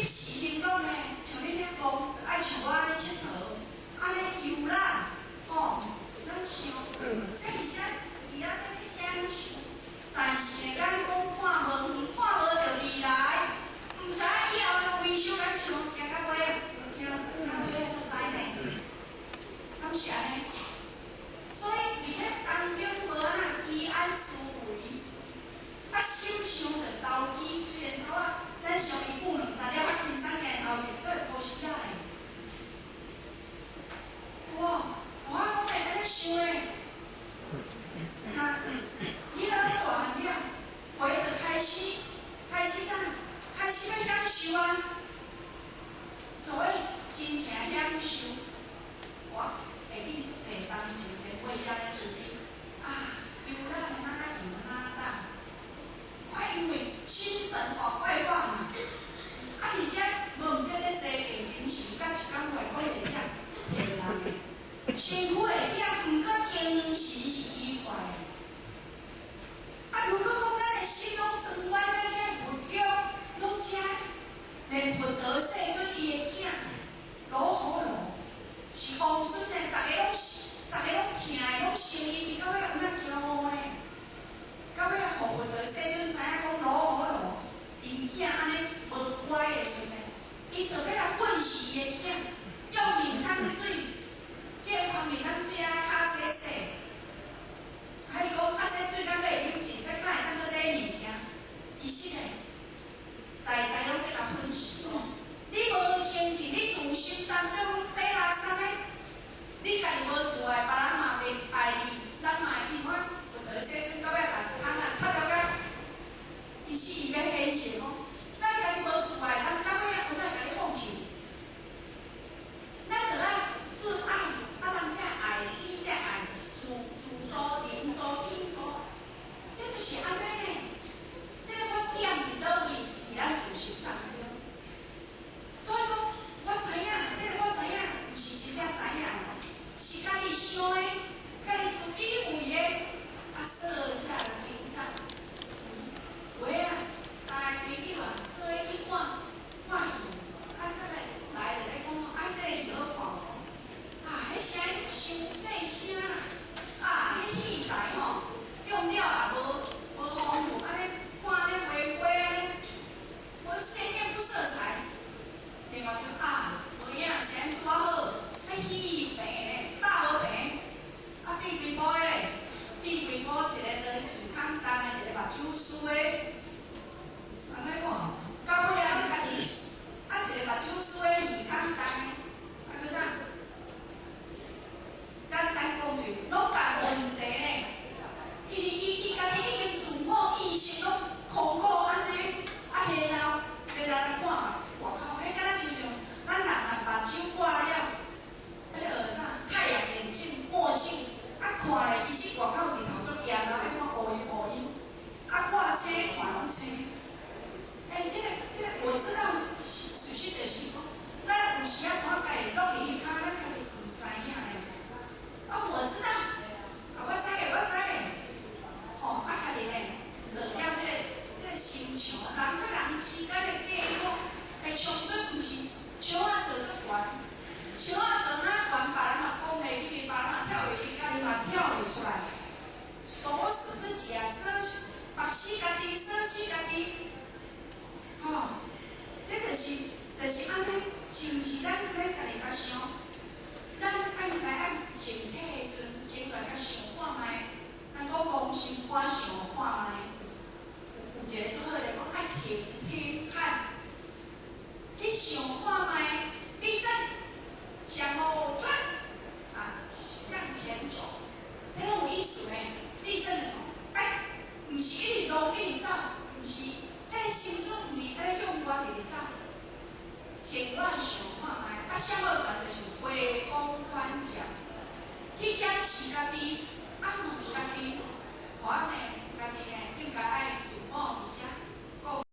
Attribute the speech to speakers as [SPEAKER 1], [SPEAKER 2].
[SPEAKER 1] 時行樂呢，像恁遐講，愛像我按呢𨑨迌，按呢遊覽，吼，咱想，這而且佇遐在咧享受，但是呢，咱講看無，看無著未來，毋知以後的維修，咱想行到尾仔，行到尾仔才知呢，敢是按呢？所以佇彼當中無按怎居安思危，啊，心想著投機，雖然頭仔咱上伊久兩十了較輕鬆，行頭前閣會鋪死仔咧。哇！我講會按呢想咧，那你若大漢了，話就開始開始啥？開始欲享受啊！所謂真正享受，我會記足濟當時前輩遮咧處理啊，遊覽哪遊哪覽，啊，因為心神往外放嘛，啊，而且無毋對咧坐電真時，甲一工話講會忝，騙人的，身軀會忝，毋過精神是愉快的。啊，如果講咱的心攏裝滿了這物欲，攏遮，連佛陀世尊伊的囝羅睺羅是王孫呢，逐个攏是，逐个攏疼的，攏承認伊，到尾有哪驕傲呢？到尾予佛陀世尊知影講羅睺羅𪜶囝按呢無乖的時陣，伊就欲來訓示伊的囝，用面桶水，叫伊放面桶水按呢跤洗洗。啊，伊講啊，這水敢閣會飲盡，這敢會當閣洗物件？其實呢，在在攏咧共訓示哦。你無清淨，你自心當中攏底垃圾的，你家己無自愛，別人嘛袂愛你，人嘛會伊看佛陀世尊到尾共窗仔踢掉甲，其實伊欲顯示講，咱家己無自愛，人到尾仔有哪會共你放棄？咱著愛自愛，啊人才愛，天才愛，自自助、人助、天助，這就是按呢呢。這個我點佇佗位？佇咱自心當中。所以講，我知影，這個我知影，毋是真正知影哦，是家己想的，家己自以為的，啊，所以才會緊張。有的啊，三個朋友啊，做伙去看看戲，啊，再來來就咧講，啊，這個戲好看無？啊，彼聲音傷細聲，啊，彼戲台吼用料也無豐富，按呢看咧花花按呢，無鮮豔不色彩。另外就啊，無影聲音拄仔好，彼戲平咧，搭無平，啊變幾部咧，變幾部，一个就耳孔重的，一个目睭衰的，按呢講，到尾仔攏家己，啊一个目睭衰的，耳孔重的，啊閣啥？簡單講就是攏共問題咧，因為伊家己已經自我意識攏空過按呢，啊然後來看嘛，外口彼敢若親像咱人若目睭掛了，彼個啥太陽眼鏡、墨鏡，啊看咧其實外口日頭足炎啊，彼看烏陰烏陰，啊掛青看攏青。欸，這個我知道，事實就是講，咱有時仔怎家己落去彼跤，咱家己毋知影咧。啊，我知道，啊，我知的，我知的，吼，啊，家己咧做了這個心牆，人佮人之間的隔膜會衝突，毋是牆仔做足懸，牆仔做哪懸，別人嘛講袂入去，別人嘛跳袂入去，家己嘛跳袂出來，鎖死自己啊，鎖縛死家己，鎖死家己，吼，這就是按呢，是毋是咱家己較想？咱愛應該愛靜體的時陣，先來較想看覓。咱講怦心看想看覓，有一個做好來講愛聽聽看。你想看覓，你再向後轉，啊，向前走，這攏有意思呢。立正的講，哎，毋是一直路一直走，毋是，彼個心思毋是愛向外直直走。前我想看覓，啊，啥物團就是回光返照，去檢視家己，啊問家己，我呢，家己呢應該愛自我佇遮。